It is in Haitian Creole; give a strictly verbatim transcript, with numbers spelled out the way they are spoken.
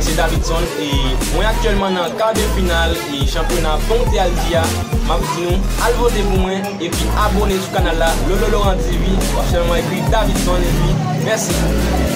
se Davidson e mwen aktyèlman nan kar de final e chanpyona Ponte Aldi a. M ap di nou, al vote pou mwen epi abone sou kanal la, Lolo Laurent T V, w ap sèlman ekri Davidson epi mèsi.